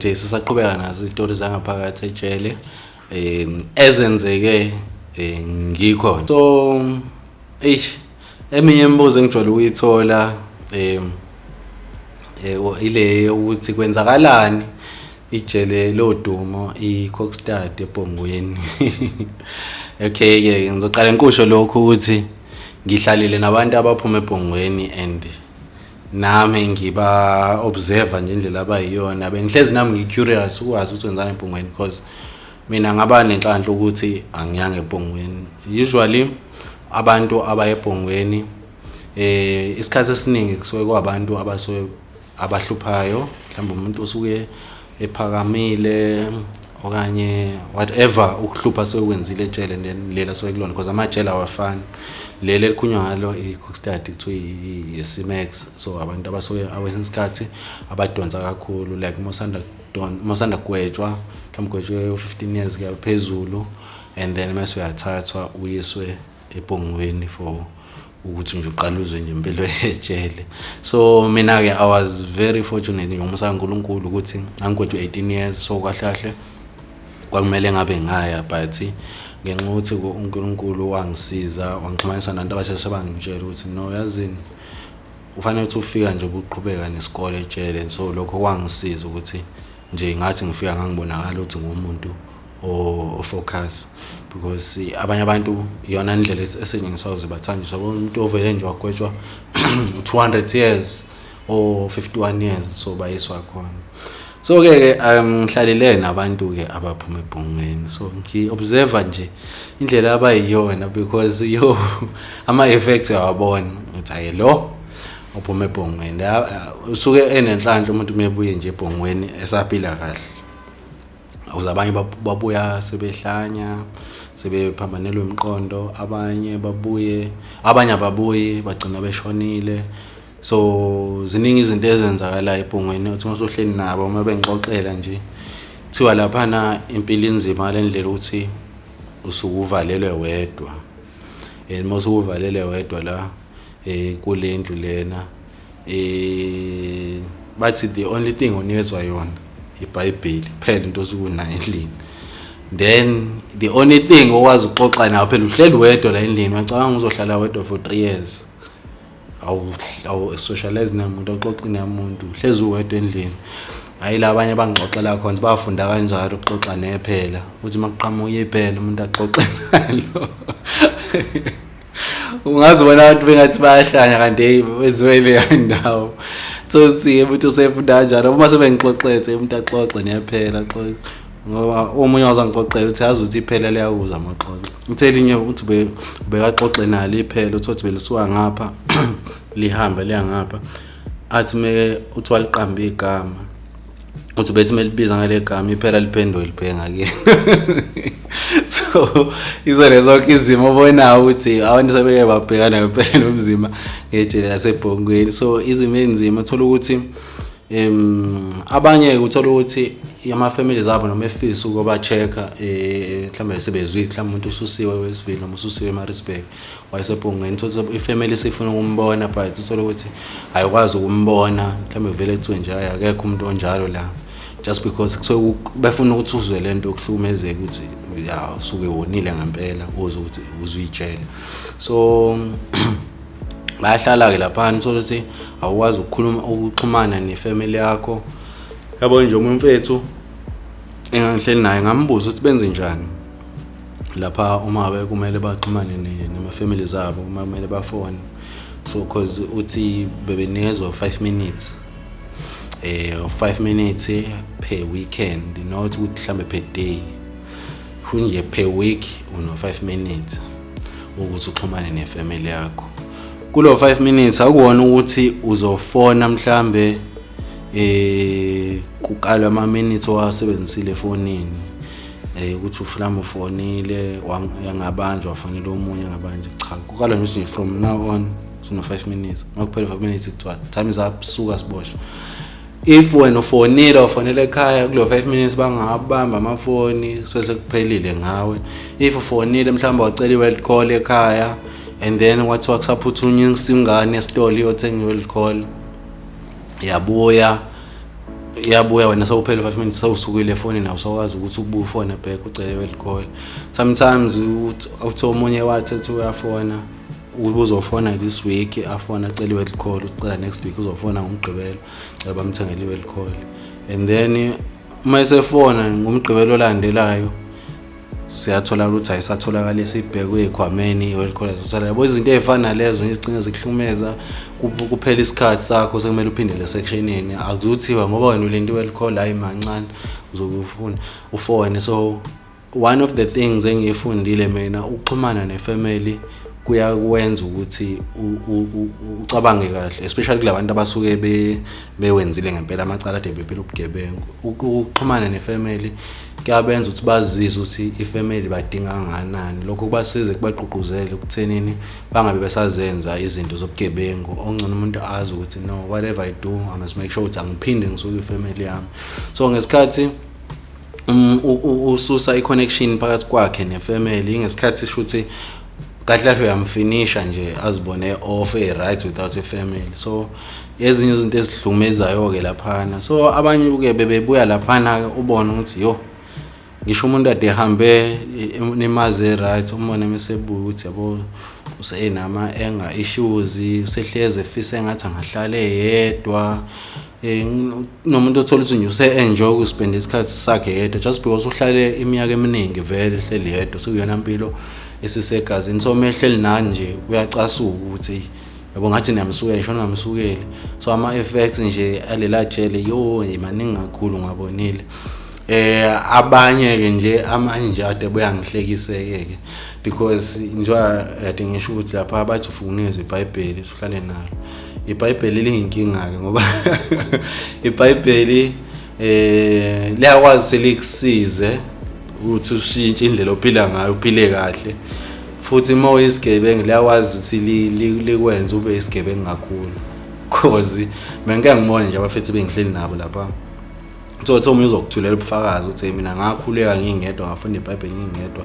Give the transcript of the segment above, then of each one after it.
Nje sisaqhubeka nazo izitori zangaphakathi ejele ezenzeke ngikhona. So eish, eminye imibuzo engijwayele ukuyithola ile ukuthi kwenzakalani ijele lodumo iKokstad eBhongweni. Okay ke, ngizoqala ngikusho lokhu ukuthi ngihlalile nabantu abaphuma eBhongweni and nami ngiba observer nje indlela abayiyona. Bengihlezi nami ngi-curious ukwazi ukuthi wenzani eBhongweni, because mina ngaba nenhlanhla ukuthi angiyanga eBhongweni. Usually abantu abaye eBhongweni, isikhathi esiningi kusuke kwabantu abasuke abahluphayo, mhlawumbe umuntu osuke ephakamile okanye whatever ukuhlupha suke kwenzile ejele, and then lela suke kulona, because amajele awafani. Leli elikhulunywa ngalo i-Kokstad kuthiwa i-C-Max, so abantu abasuke awesinye isikhathi abadonsa kakhulu, like uma usanda kugwetshwa, mhlawumbe ugwetshwe 15 years kuya phezulu, and then mase uyathathwa uyiswe eBhongweni for ukuthi nje uqale uzwe nje impilo yejele. So mina-ke I was very fortunate ngomusa kaNkulunkulu ukuthi ngangigwetshwe 18 years, so kahle kahle kwakumele ngabe ngaya, but ngenxa yokuthi uNkulunkulu wangisiza wangixhumanisa nabantu abasheshe bangitshela ukuthi no, yazini, ufanele ukuthi ufika nje ubuqhubeka nesikole ejele. So lokho kwangisiza ukuthi nje ngathi ngifika ngangibonakala ukuthi ngumuntu o-focus, because abanye abantu iyona ndlela esetshenziswa ukuze bathanjiswe. Yabo, umuntu ovele nje wagwetshwa 200 years or 51 years, so bayiswa khona. So ke ke ngihlalele nabantu ke abaphuma eBhongweni, so ngi-observe nje indlela abayiyona, because yo, ama-effects uyawabona ukuthi hayi, lo uphuma eBhongweni. Usuke enenhlanhla umuntu uma ebuye nje eBhongweni esaphila kahle, ukuze abanye babuya sebehlanya, sebephambanelwe imiqondo, abanye babuye, abanye ababuyi, bagcina beshonile. So ziningi izinto ezenzakalayo eBhongweni, uthi uma usuhleli nabo, uma bengixoxela nje, kuthiwa laphana impilo inzima ngale ndlela ukuthi usuke uvalelwe wedwa, and uma usuke uvalelwe wedwa la kule ndlu lena, bathi the only thing onikezwa yona iBhayibheli kuphela, into osuke unayo endlini. Then the only thing okwazi ukuxoxa nawo, phela uhleli wedwa la endlini, uyacabanga uzohlala wedwa for 3 years, awu socialize namuntu, awuxoxi namuntu, uhlezi uwedwa endlini. Hayi, la abanye bangixoxela khona bafunda kanjalo ukuxoxa nephela, uthi makuqhamuka iphela umuntu axoxe nalo. Ungazibona abantu bengathi bayahlanya, kanti hey, benziwe leya ndawo. So siye umuntu usefunda kanjalo, uma sebengixoxethe umuntu axoxe nephela, axoxe, ngoba omunye wazangixoxela uthi yazi ukuthi iphela liyakuza amaxoxo. Uthe elinye uthi ubekaxoxe nalo iphela, uthi uthi belisuka ngapha lihambe liya ngapha, athi meke uthi waliqamba igama, uthi bethi melibiza ngale gama iphela liphenduke libheke ngakini. So izona zonke izimo obonayo ukuthi abantu sebeke babhekana ngempela nomzima ngejele laseBhongweni. So izimo ezinzima, uthola ukuthi abanye uthola ukuthi ama-families abo noma efisa ukuba-check-a, mhlawumbe sebezwile mhlawumbe umuntu ususiwe Westville noma ususiwe eMaritzburg wayeseBhongweni, uthole ukuthi ifamily sifuna ukumbona, but uthole ukuthi ayikwazi ukumbona, mhlawumbe vele kuthiwe nje hayi, akekho umuntu onjalo la, just because kusuke befuna ukuthi uzwe lento yokuhlukumezeka, ukuthi ya, usuke wonile ngempela, uzwe ukuthi uzuyitshela. So bayahlala-ke laphana, uthole ukuthi awukwazi ukukhuluma, ukuxhumana nefamily yakho, yabo nje. Omunye umfethu engangihleli naye, ngambuza ukuthi benze njani lapha uma ngabe kumele baxhumane nama-family zabo, uma kumele bafone. So cause uthi bebenikezwa 5 minutes, 5 minutes per weekend, not ukuthi mhlambe per day, futhi nje per week uno 5 minutes ukuthi uxhumane nefamily yakho. Kulo 5 minutes akuwona ukuthi uzofona mhlambe kukalwa ama minutes owasebenzisile efonini, ukuthi mhlawumbe ufonile yangabanjwa, wafonela omunye angabanjwa. Cha, kukalwa nje from now on usuno 5 minutes. Makuphela 5 minutes kuthiwa time is up, suka siboshwe. If wena ufonile, wafonela ekhaya kulo 5 minutes, bangabamba amafoni, sese kuphelile ngawe. If ufonile mhlawumbe wacela i-world call ekhaya, and then kwathiwa kusaphuthunyisa ingane esitolo iyothenga i-world call, yabuya. Iyabuya, wena sewuphele 5 minutes, sewusukile efonini, awusakwazi ukuthi ubuye ufone back ucele i-world call. Sometimes uthi omunye wathi ethi uyafona, ubuzofona this week, afona acele i-world call, ucela next week uzofona ngoMgqibelo, cela bamthengele i-world call. And then uma esefona ngoMgqibelo olandelayo, siyathola ukuthi ayisatholakala, isibhekwe ey'khwameni i-world call, ayisatholakala, yabo. Izinto ey'fana nalezo nje zigcina zikuhlumeza. Kuphela isikhathi sakho, sekumele uphindele esectionini. Akuzuthiwa ngoba wena ulinde i-world call, hhayi mancane, uzobe ufuna ufone. So one of the things engiyifundile mina, ukuxhumana nefamily kuyakwenza ukuthi ucabange kahle, especially kulabantu abasuke bewenzile ngempela amacala ade bephila ubugebengu. Ukuxhumana nefamily kuyabenza ukuthi bazizwe ukuthi ifamily badinga kangakanani. Lokho kubasize, kubagqugquzele ekuthenini bangabe besazenza izinto zobugebengu. Okungcono umuntu azi ukuthi, no, whatever I do, I must make sure ukuthi angiphinde ngisuke ifamily yami. So ngesikhathi ususa i-connection phakathi kwakhe nefamily, ngesikhathi shuthi kahle kahle uyamfinisha nje, azibone off e-right without a-family. So ezinye izinto ezihlukumezayo-ke laphana. So abanye-ke bebebuya laphana-ke, ubone ukuthi yo, ngisho umuntu ade ehambe nimazi right, umbone mesebuya ukuthi, yabo, usenama-anger issues, usehlezi efisa engathi angahlala eyedwa. Nomuntu othola ukuthi nje use-enjoy ukuspenda isikhathi sakhe yedwa just because uhlale iminyaka eminingi vele ehleli yedwa, sekuyona mpilo esisegazini. So uma ehleli nani nje uyacasuka ukuthi, yabo, ngathi niyamsukela, ngisho ningamsukeli. So ama-effects nje alela jele, yo, maningi kakhulu ngabonile. Abanye ke nje, amanye nje ade buya ngihlekiseke ke, because njengoba kade ngisho ukuthi lapha bathi ufuna unikezwe iBhayibheli, uhlale nalo iBhayibheli. Liyinkinga ke ngoba iBhayibheli liyakwazi likusize ukuthi ushintshe indlela ophila ngayo, uphile kahle. Futhi uma uyisigebengu, liyakwazi ukuthi likwenze ube isigebengu kakhulu, cause bengike ngibone nje abafethu bengihleli nabo lapha. So omunye uzokuthulela ubufakazi ukuthi mina ngakhuleka ngingedwa, ngafunda iBhayibheli ngingedwa,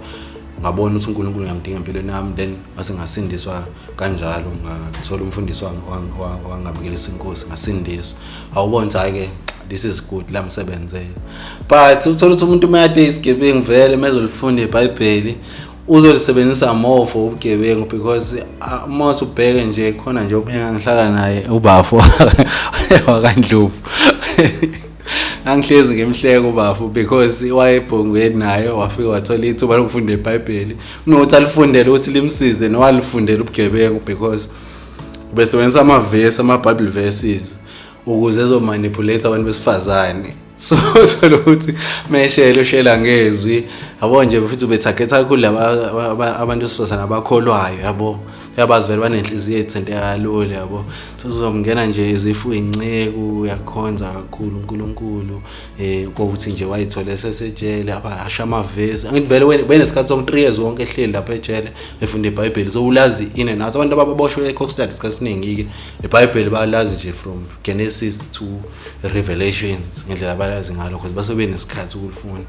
ngabona ukuthi uNkulunkulu ngiyamdinga empilweni yami, then ngase ngasindiswa kanjalo, ngathola umfundisi wangamukelisa inkosi, ngasindiswa. Awubona ukuthi hhayi-ke, this is good, lamsebenzela. But uthola ukuthi umuntu uma yade isigebengu vele, uma ezolifunda iBhayibheli, uzolisebenzisa more for ubugebengu, because uma usubheke nje khona nje omunye ngihlala naye, ubafo wakaNdlovu, ngangihlezi ngimhleka ubafo because wayebhongweni naye, wafika wathola ithuba lokufunda iBhayibheli. Kunokuthi alifundele ukuthi limsize, nowalifundela ubugebengu, because ubesebenzisa amavesi, ama-Bible verses, ukuze ezomanipulate abantu besifazane. So lokuthi meshele ushela ngezwi, yabo nje, futhi ubethagetha kakhulu laba abantu besifazane abakholwayo, yabo, uyabazi vele banenhliziyo ethinteka kalula, yabo. So uzomngena nje izifu inceku, uyakhonza kakhulu uNkulunkulu, kokuthi nje wayithola esesejele, abasha amavesi. Angithi vele benesikhathi sonke, 3 years wonke ehleli lapha ejele efunda iBhayibheli, so ulazi in and out. Abantu ababoshwe eKokstad isikhathi esiningi-ke iBhayibheli bayalazi nje from Genesis to Revelations ngendlela abalazi ngalo, because base benesikhathi ukulifunda.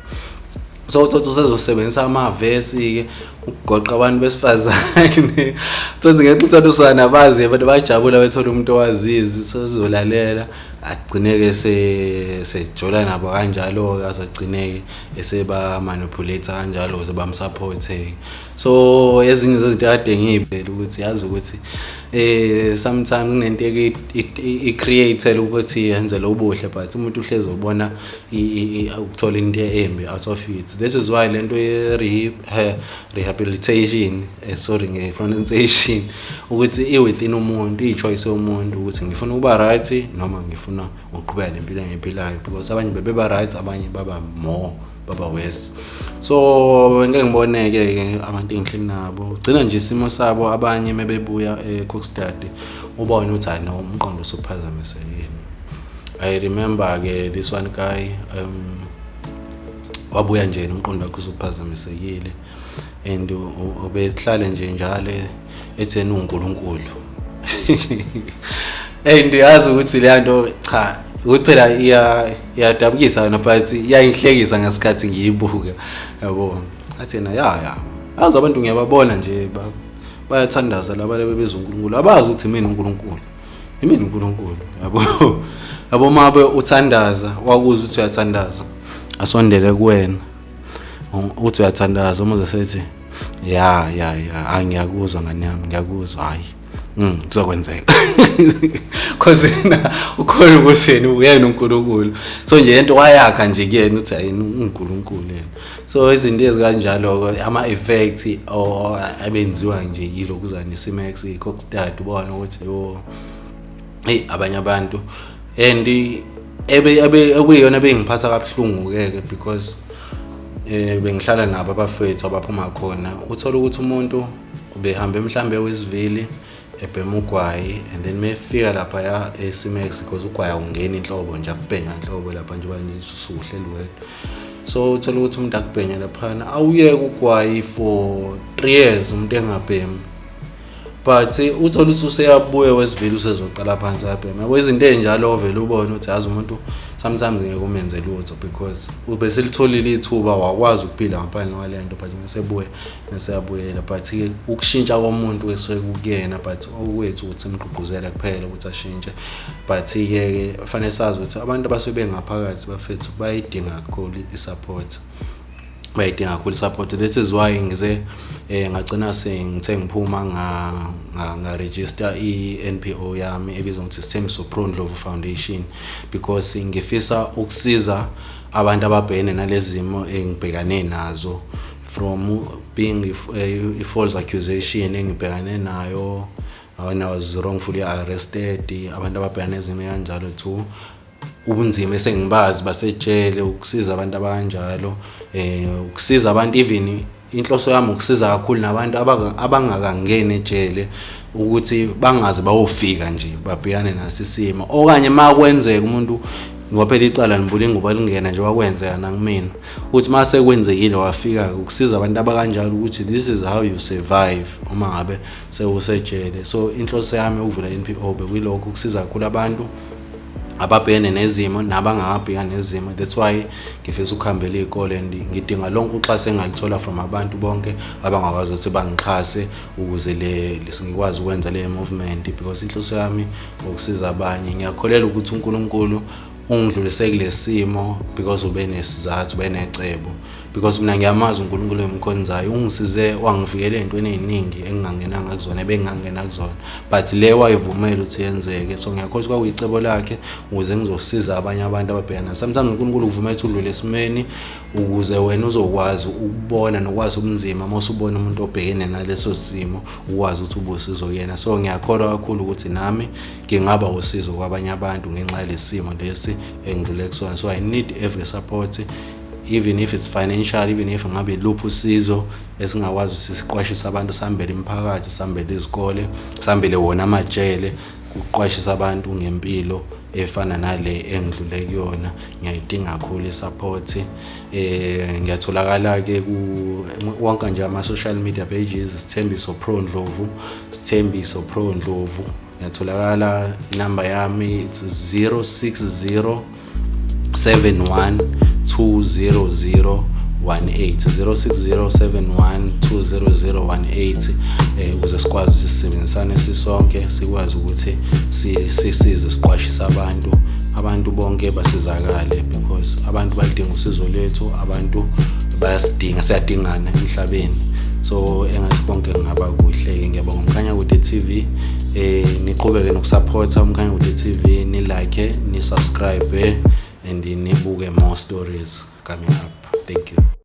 So uthi usezosebenzisa amavesi-ke ukugoqa abantu besifazane. Thothi ngenxa uthanda usana abazi, abantu bayajabula bethola umuntu owazizi, sezolalela, agcine-ke sejola nabo kanjalo-ke, azagcine-ke eseba-manipulate kanjalo ukuze bamsupport-ke. So ezinye zezinto kade ngiyibhele ukuthi, yazi ukuthi sometimes kunento i-create ukuthi yenzele ubuhle, but umuntu uhlezi ubona ukuthola into embi out of it. This is why lento ye rehabilitation, sorry nge-pronunciation, ukuthi i-within umuntu, i-choice yomuntu ukuthi ngifuna ukuba right noma ngifuna ukuqhubeka nempilo engiyiphilayo, because abanye bebeba right, abanye baba more, baba worse. So ngeke ngibone-ke abantu engihleli nabo, gcina nje isimo sabo, abanye mebebuya eKokstad ubone ukuthi hayi no, umqondo usuphazamisekile. I remember-ke this one guy, wabuya nje nomqondo wakhe usuphazamisekile, and ubehlale nje njalo etheni uNkulunkulu. And uyazi ukuthi leya nto, cha, ukuthi phela iyadabukisa yona, but iyangihlekisa ngesikhathi ngiyibuka, yabo. Athi yena, ya, yazi abantu ngiyababona nje bayathandaza laba bebiza uNkulunkulu, abazi ukuthi mina uNkulunkulu, imina uNkulunkulu, yabo. Yabo, mabe uthandaza, wakuzwa ukuthi uyathandaza, asondele kuwena, uthi uyathandaza, umuze sethi, "Ya, ya, ya, angiyakuzwa ngani yami, ngiyakuzwa, hayi, kuzokwenzeka," 'cause yena ukhona ukuthi yena uyena uNkulunkulu. So nje lento wayakha nje kuyena ukuthi ayini uNkulunkulu yena. So izinto ezikanjalo, ama effects abenziwa nje yilokuzana ne-C-Max, i-Kokstad, ubona ukuthi yo, hey, abanye abantu and ebe okuyiyona bengiphatha kabuhlungu ke, because bengihlala nabo abafethu abaphuma khona. Uthola ukuthi umuntu ubehambe mhlambe wesivili ebhema ugwayi, and then mefika lapha ya e-C-Max, because ugwayi awungeni inhlobo nje, akubhenywa inhlobo lapha njengoba nje usuhleli wedwa. So uthola ukuthi umuntu akubhenya laphana, awuyeke ugwayi for 3 years umuntu engabhemi, but uthola ukuthi useyabuya wesivili, usezoqala phansi ayabhema, yabo. Izinto ey'njalo vele ubone ukuthi yazi umuntu sometimes ngeke umenze lutho, because ube selitholile ithuba, wakwazi ukuphila ngaphandle kwale nto, but mesebuya meseyabuyela. But-ke ukushintsha komuntu kusuke kukuyena, but okwethu ukuthi simgqugquzele kuphela ukuthi ashintshe. But-ke kufanele sazi ukuthi abantu abasuke bengaphakathi, bafethu, bayidinga kakhulu i-support, bayidinga kakhulu i-support. This is why ngize ngagcina sengithe ngiphuma nga register i-NPO yami ebizwa ngokuthi Sithembiso Pro Ndlovu Foundation, because ngifisa ukusiza abantu ababhekene nalezi zimo engibhekane nazo, from being i-false accusation engibhekane nayo when I was wrongfully arrested, abantu ababhekane nezimo kanjalo, to ubunzima esengibazi basejele, ukusiza abantu abanjalo, ukusiza abantu. Even inhloso yami ukusiza kakhulu nabantu abangakangeni ejele, ukuthi bangaze bayofika nje babhekane naso isimo, okanye uma kwenzeka umuntu, ngoba phela icala nibula ingubo lingena nje, wakwenzeka nakumina ukuthi mase kwenzekile wafika, ukusiza abantu abakanjalo ukuthi this is how you survive uma ngabe sewusejele. So inhloso yami ukuvula i-NPO bekuyilokho, ukusiza kakhulu abantu ababhekene nezimo nabangakabhekani nezimo. That's why ngifisa ukuhambela iy'kole and ngidinga lonke uxhaso engalithola from abantu bonke abangakwazi ukuthi bangixhase ukuze le ngikwazi ukwenza le movement, because inhloso yami ukusiza abanye. Ngiyakholelwa ukuthi uNkulunkulu ungidlulise kule simo because ube nesizathu, ube necebo, because mina ngiyamazi uNkulunkulu engimkhonzayo. Ungisize wangivikela ey'ntweni ey'ningi engingangenanga kuzona, ebengingangena kuzona, but le wayivumela ukuthi yenzeke. So ngiyakholwa kwakuyicebo lakhe ukuze ngizosiza abanye abantu ababhekana. Sometimes uNkulunkulu uvumela ukuthi udlule esimeni ukuze wena uzokwazi ukubona nokwazi ubunzima. Uma usubona umuntu obhekene naleso simo, ukwazi ukuthi ube usizo kuyena. So ngiyakholwa kakhulu ukuthi nami ngingaba usizo kwabanye abantu ngenxa yalesi simo lesi engidlule kusona. So I need every support, even if it's financial, even if ngabe iluphi usizo esingakwazi ukuthi siqwashise abantu, sihambele imiphakathi, sihambele izikole, sihambele wona amajele, ukuqwashisa abantu ngempilo efana nale engidlule kuyona. Ngiyayidinga kakhulu i-support. Ngiyatholakala ke ku wonke nje ama social media pages, Sithembiso Pro Ndlovu, Sithembiso Pro Ndlovu ngiyatholakala. Inamba yami, it's 060 71 200 18, 0607120018, ukuze sikwazi ukuthi sisebenzisane sisonke, sikwazi ukuthi sisize siqwashise abantu, abantu bonke basizakale, because abantu balidinga usizo lwethu, abantu bayasidinga, siyadingana emhlabeni. So engathi konke kungaba kuhle. Ngiyabonga Umkhanyakude TV. Niqhubeke nokusupporta Umkhanyakude TV, ni like, ni subscribe and nibuke more stories coming up. Thank you.